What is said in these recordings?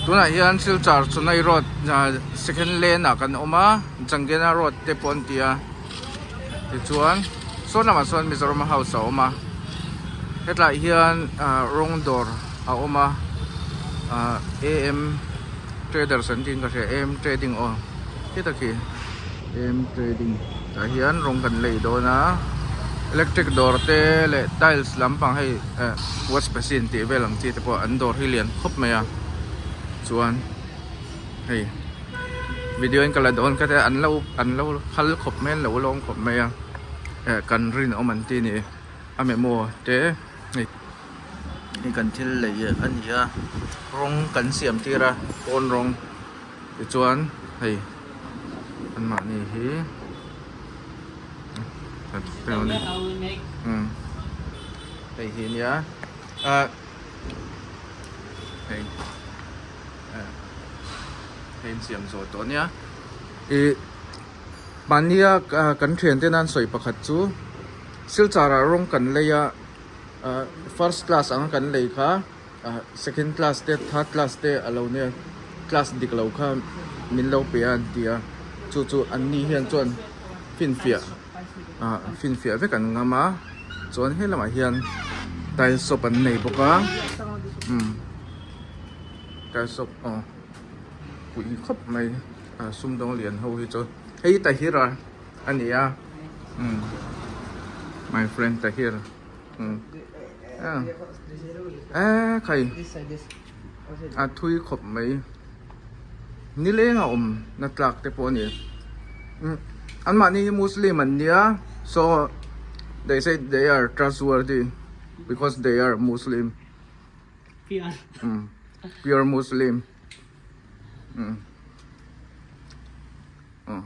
Tunah hian Silchar Chennai road second lane ah kan awm a Jangena road te pawh an ti a tichuan sawn lamah sawn Mizoram house a awm a hetlai hian rawng dawr a awm a A_M traders an tiin ka hria A_M trading aw khi tak hi A_M trading tah hian rawng kan lei dawn a electric dawr te leh tiles lampang hei eh wash basin tih vel ang chi te pawh an dawr hi lian khawp mai a chuan hei video in ka la dawn kha te an lo an lo phal khawp mai an lo lawm khawp mai a eh kan rinawm an ti a ni a memo te hei hei kan thil lei a ni a rawng kan siam tir a pawn rawng tichuan hei anmahni hi hei hi nia ah hei hei insiam zawh tawh ania ih mahnia kan thiante nan sawi pakhat chu silchar ah rawng kan lei a ah first class anga kan lei kha ah second class te third class te a lo nia class dik lo kha min lo pe a an ti a chu chu an ni hian chuan finfiah ah finfiah vek an ngam a chuan he lamah hian tile shop an nei bawk a umm tile shop aw pui khawp mai ah sumdawng lian ho hi chu hei Tahir a ani a umm my friend Tahir umm eh khai a thui khawp mai nileng a awm na tlak te pawh a ni umm an mahni hi muslim an nia so they say they are trustworthy because they are muslim umm pure muslim umm aw.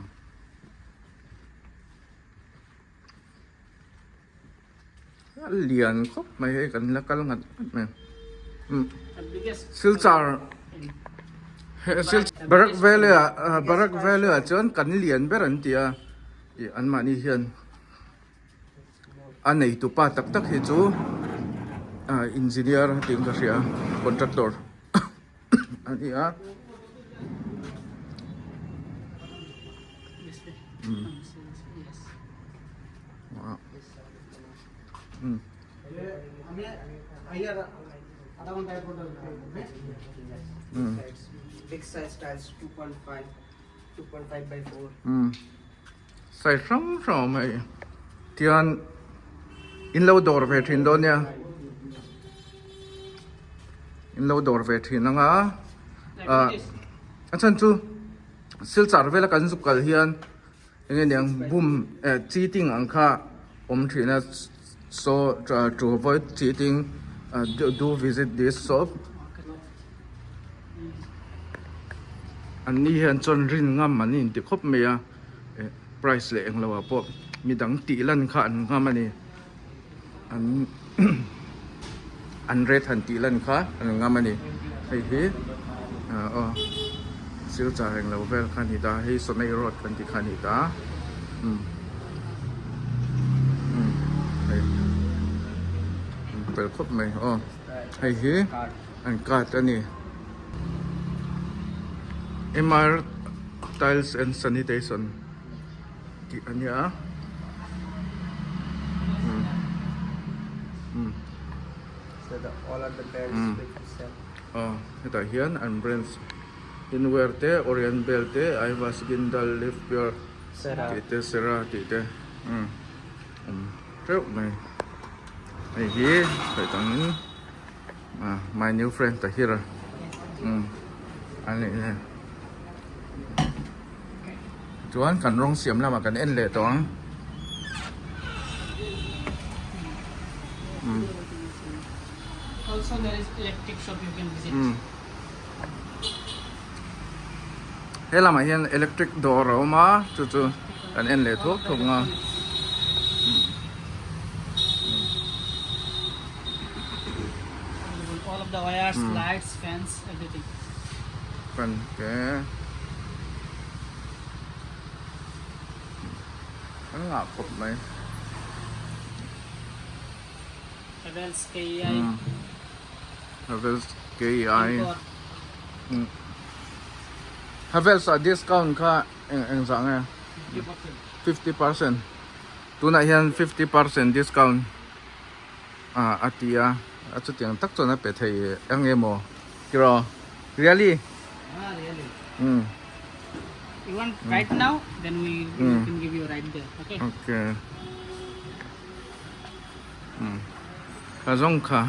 A lian khawp mai hei kan la kal ngat ngat mai umm Silchar Barak Valley ah Barak Valley ah chuan kan lian ber an ti a ih an mahni hian a nei tupa tak tak hi chu ah engineer tiin ka hria contractor a ni a. Sai hrang hrang a awm hei tian in lo dawr ve thin dawn nia in lo dawr ve thin anga ah a chhan chu Silchar vela kan zuk kal hian enge niang bum eh cheating ang kha awm thin a so to avoid cheating do visit this shop an ni hian chuan rin ngam an inti khawp mai a eh price leh englo ah pawh midang tih lan kha an ngam a ni an an rate han tih lan kha an ngam a ni hei hi ah aw silchar englo vel kha a ni ta hei sawmei road kan tih kha a ni ta umm umm hei fel khawp mai aw hei hi an card a ni M_R tiles and sanitation. tih a nia aw hetah hian an branch inwear te orient bel te aivas gindal live pure tih te sera tih te umm awm teuh mai hei hi sawi tangin ah my new friend Tahira umm a nih hi. Chuan kan rawng siam lamah kan en leh tawh ang. Um. Also there is electric shop you can visit. Um. He lamah hian electric dawr a awm a chu chu kan en leh thuak thuak ang a. All of the wires, lights, fans, everything. Fan te an ngah khawp mai. Havells KEI. Havells KEI. Havells ah discount kha eng eng zah nge? 50% tunah hian 50% discount ah a ti a a chutiang tak chuan a pe thei eng nge maw tiraw really Ah really um You want right now then we Mm. can give you right there okay okay um ka zawng kha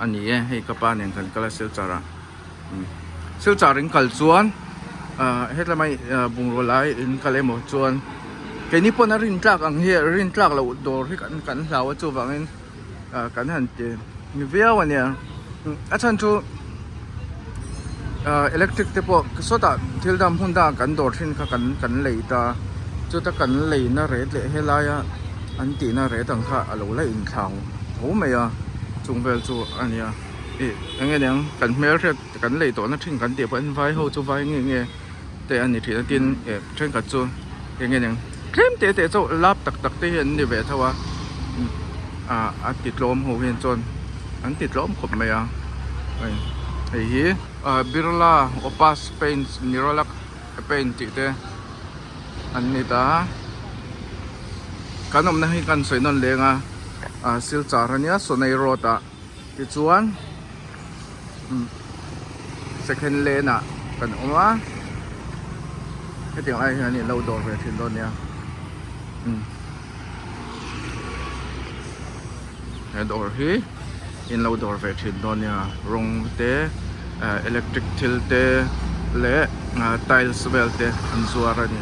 a ni e hei ka pa nen kan kal a silchar ah um silchar in kal chuan ah hetlama ah bungraw lai in kal emaw chuan keini pawn a rin tlak ang hi rin tlak loh dawr hi kan kan hlau a chuvangin ah kan han ti ni viau a nia a chhan chu ah electric te pawh sawtah thil dang hmun dangah kan dawr thin kha kan kan lei ta chuta kan leina ret leh helaia an tihna ret ang kha a lo la inthlau tho mai a chung vel chu a nia ih eng nge niang kan hmelhriat kan lei tawhna thin kan tih pawhin vai ho chu vai nge nge te a ni thin a tin eh thenkhat chu eng nge niang tlem te te chauh lap tak tak te hi an ni ve tho a ah a ti tlawm ho hian chuan an ti tlawm khawp mai a hei hei hi ah Birla Opus paints Nirolak paint tih te an ni ta kan awmna hi kan sawi nawn leng a ah Silchar ania Sonai road ah tichuan second lane ah kan awm a hetiang lai hian in lo dawr ve thin dawn nia he dawr hi in lo dawr ve thin dawn nia rawng te electric thil te leh tiles vel te an zuar a ni.